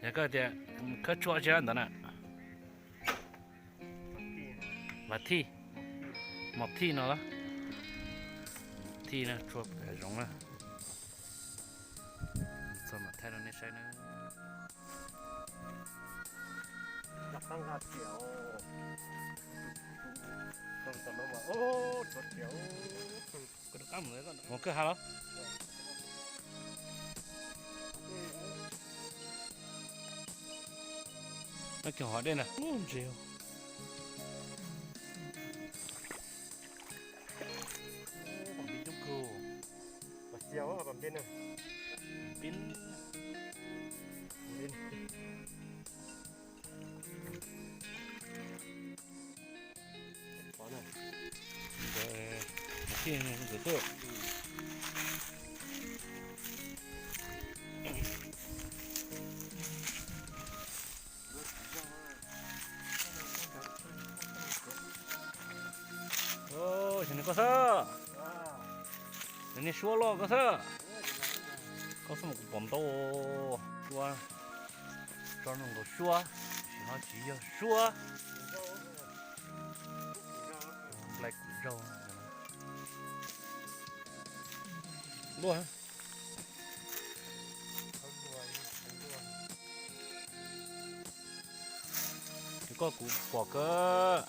Yog koj tias khawb tshuaj tsi ntawd na. Vas thij, mos thij no los, mos thij no tshuaj pem zoov na. Txog mam thaij rau nej saib na. Mus kawg ha los. No cog hov dej na, ntses. Pom peb coob kawg. Peb, nkawd, nkawd tuaj. Xyov nej koj xwb, xyov nej suab loj koj xwb. Koj xwb mas kuv pom ntau suab, tso nkaus suab, sim no tsis yog suab, nplai kuv zaug luaj. Koj kuv pom kawg.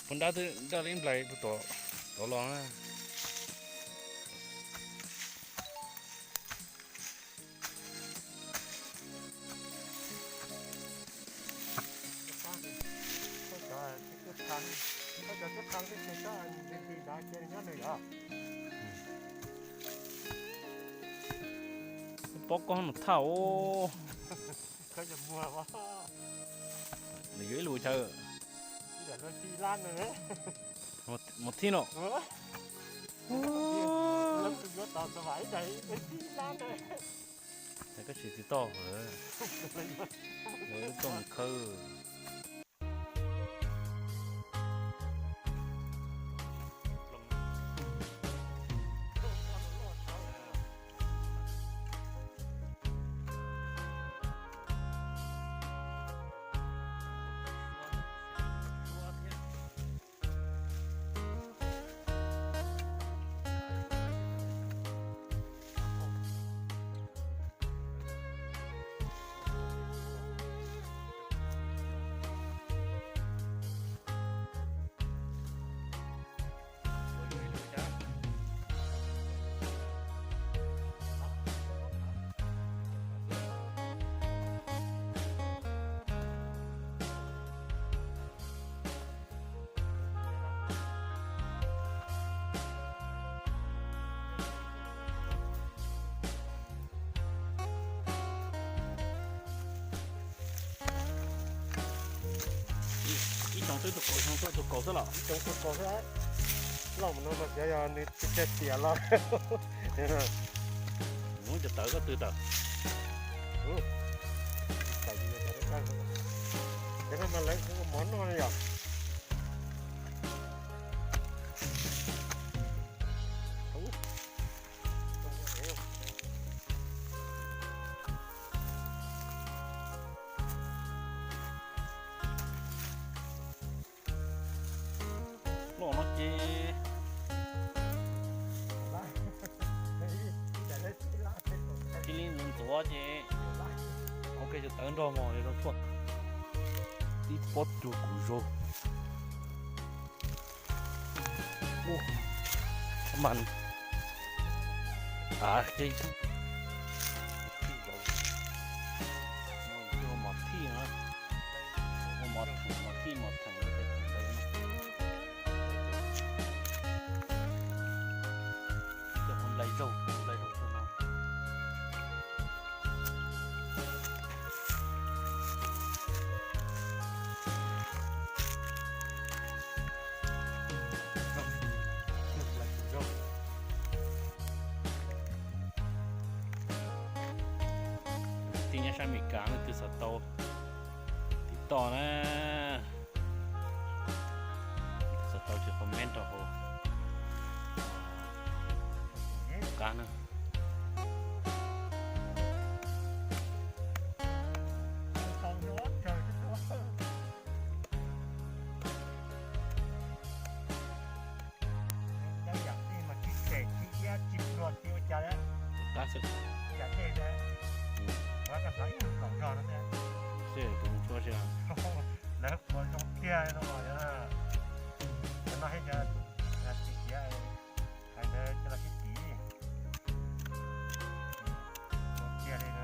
Poj nrab twb nraj li nplais puag tom los na. Pob koj no thaj os. Nws yuav ib lus chaw. Mus thib no. Koj tsis tsis toj lawm. Yuav ib toj mus khawb. Ib xyoo twb tug kaus, xyoo twb tug kaus xwb los. Ib xyoo tug kaus xwb. Loj mus no mas xyov yog nws tsis tseg tiam los. Mus cov tawv koj twg tawm. Cov no mas lawv ua mov noj na yom. Loj no ces cia li ntxuav ntxuav ces ua ke cov tawv nrog mos zoo tshuaj. Tib pob rua kuv zaug. Ua, mas, a, ke, mos thij na, mos theem, mos thij mos theem, nplai zaug, nplai zaug no. Nyob sab Amelikas leej twg xav tau tiv toj na, xav tau ces comment rau hauv qab na. Tus qab xwb. Seb kuv mus tshuab seb. Lawv qhuav zoo tiag no, no thiab, hais ntawd coj los sib tiv. Zoo tiag li na.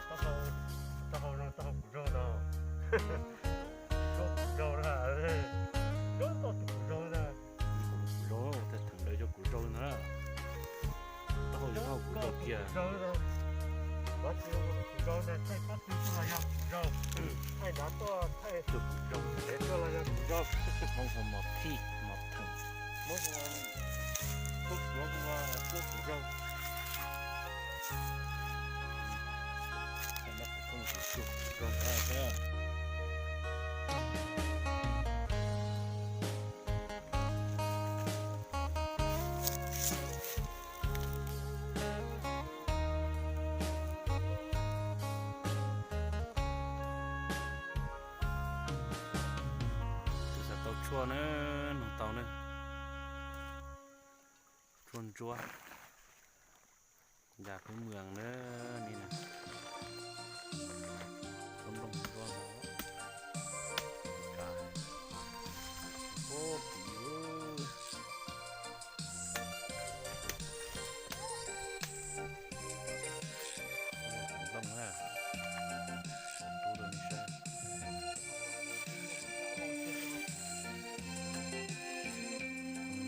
Taub hau, taub hau kuv zaug no. Kuv zaug na, kuv zaug na. Kuv zaug, thaij theem lawv cov kuv zaug na. Taub hau yog kuv zaug kiag. Kuv zaug na, thaij pob tw tuaj los yog kuv zaug, thaij nrad tuaj thaij cov kuv zaug, thaij tuaj los yog kuv zaug. Hmoob hu mos thij mos theem. Hmoob hu, Hmoob hu tuaj kuv zaug. Tus xav tau tshuaj na, nug tau na. Tshuaj ntsuab, yam peb mws na, ni na. Tshuaj nplooj ntsuab no. Ub, pim. Nplooj na. Rub rau nej saib.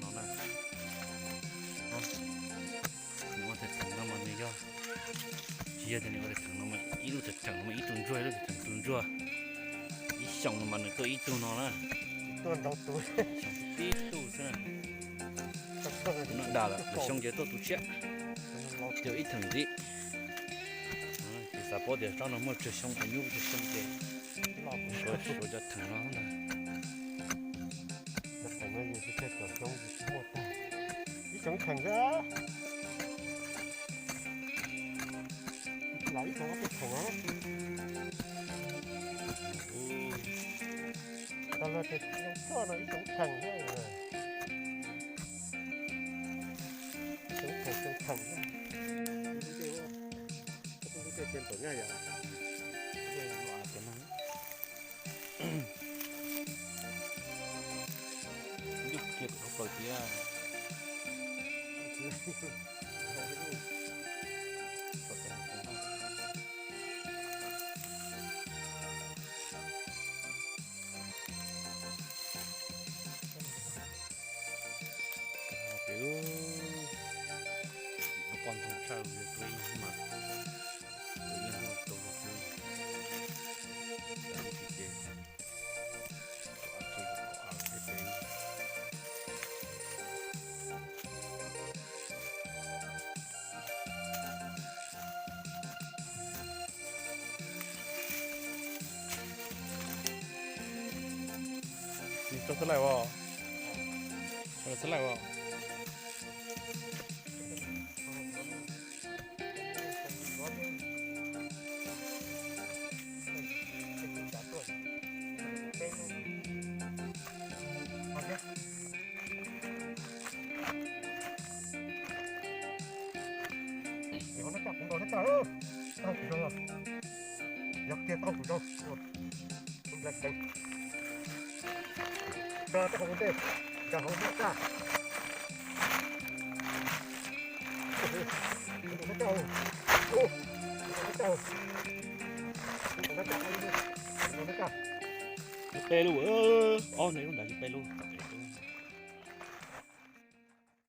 No na. Nws ua tag theem no mas nws yog, tsis yog tias nws ua tag theem no mas ib lub tag theem no mas ib tug ntsuag ib lub tag theem tus ntsuag, ib xyoos no mas nws tuaj ib tug no na. Xyoo tib tug xwb na. Tus no dam lawm, lwm xyoo ces tuaj tus tshiab. Ces ib theem ntxiv. Ces xav paub tias tsob no muaj tsawg xyoo, qhov nyuj tsawg xyoo ces suav cov theem no ntag. Ib xyoo theem xwb. Los ib xyoo ob peb theem. Tau los ces txhua no ib xyoo theem xwb. Ib xyoo theem, xyoo theem xwb. Lub tej ces npaum nyaj yom. Ncuj kiag tom hauv plaws tiag. Peb, poj ntxoog tshaj li peb mas, peb yeej muaj tau peb, tam sim ces kom av tsis kom av thiab peb. Nws tso xab laim os. Tso xab laim os. Yog kiag tau kuv zaug. Tso rau hauv ntej, rau hauv ntej tsa. Pe lub, ob nws lub nrad pe lub.